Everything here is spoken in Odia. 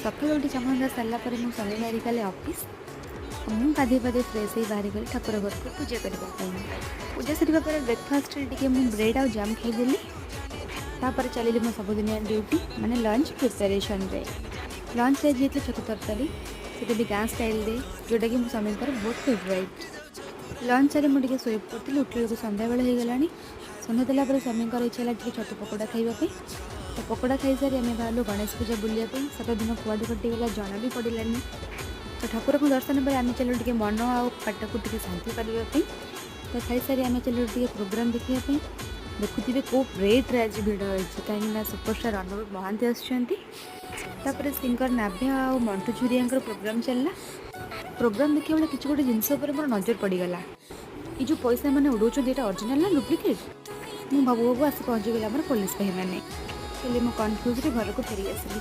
ସକାଳୁ ଉଠି କାମଧନ୍ଦା ସାରିଲା ପରେ ମୋ ସ୍ୱାମୀ ବାହାରି ଗଲେ ଅଫିସ୍। ମୁଁ ଗାଧୋଇ ପାଧୋଇ ଫ୍ରେଶ୍ ହେଇ ବାହାରି ଗଲି ଠାକୁର ଘରକୁ ପୂଜା କରିବା ପାଇଁ। ପୂଜା ସରିବା ପରେ ବ୍ରେକଫାଷ୍ଟରେ ଟିକେ ମୁଁ ବ୍ରେଡ଼୍ ଆଉ ଜାମ୍ ଖାଇଦେଲି। ତାପରେ ଚାଲିଲି ମୋ ସବୁଦିନିଆ ଡ୍ୟୁଟି, ମାନେ ଲଞ୍ଚ ପ୍ରିପାରେସନ୍ରେ। ଲଞ୍ଚରେ ଆଜି ହେଇଥିଲା ଛତୁ ତରକାରୀ, ସେଟା ବି ଗାଁ ଷ୍ଟାଇଲ୍ରେ, ଯେଉଁଟାକି ମୋ ସ୍ୱାମୀଙ୍କର ବହୁତ ଫେଭରାଇଟ୍। ଲଞ୍ଚ ସାରି ମୁଁ ଟିକେ ଶୋଇ ପଡ଼ିଥିଲି। ଉଠିଲା ବେଳକୁ ସନ୍ଧ୍ୟାବେଳ ହେଇଗଲାଣି। ସନ୍ଧ୍ୟା ଦେଲା ପରେ ସ୍ୱାମୀଙ୍କର ଇଚ୍ଛା ହେଲା ଟିକେ ଛତୁ ପକୋଡ଼ା ଖାଇବା ପାଇଁ। ତ ପକୋଡ଼ା ଖାଇସାରି ଆମେ ବାହାରିଲୁ ଗଣେଶ ପୂଜା ବୁଲିବା ପାଇଁ। 7 ଦିନ କୁଆଡ଼େ କଟିଗଲା, ଜଣା ବି ପଡ଼ିଲାନି। ତ ଠାକୁରଙ୍କ ଦର୍ଶନ ପରେ ଆମେ ଚାଲିଲୁ ଟିକେ ମନ ଆଉ ପେଟକୁ ଟିକେ ଶାନ୍ତି କରିବା ପାଇଁ। ତ ଖାଇସାରି ଆମେ ଚାଲିଲୁ ଟିକେ ପ୍ରୋଗ୍ରାମ୍ ଦେଖିବା ପାଇଁ। ଦେଖୁଥିବେ କେଉଁ ରେଟ୍ରେ ଆଜି ଭିଡ଼ ହେଇଛି, କାହିଁକିନା ସୁପରଷ୍ଟାର ଅନୁଭବ ମହାନ୍ତି ଆସୁଛନ୍ତି। ତାପରେ ସିଙ୍ଗର ନାଭ୍ୟା ଆଉ ମଣ୍ଟୁ ଝୁରିଆଙ୍କର ପ୍ରୋଗ୍ରାମ୍ ଚାଲିଲା। ପ୍ରୋଗ୍ରାମ୍ ଦେଖିବା ବେଳେ କିଛି ଗୋଟେ ଜିନିଷ ଉପରେ ମୋର ନଜର ପଡ଼ିଗଲା। ଏ ଯେଉଁ ପଇସା ମାନେ ଉଡ଼ାଉଛନ୍ତି, ଏଇଟା ଅରିଜିନାଲ୍ ନା ଡୁପ୍ଲିକେଟ୍? ମୁଁ ଭାବୁ ଭାବୁ ଆସି ପହଞ୍ଚିଗଲା ଆମର ପୋଲିସ ଭାଇମାନେ। ହେଲେ ମୁଁ କନଫ୍ୟୁଜ୍ରେ ଘରକୁ ଫେରି ଆସିଲି।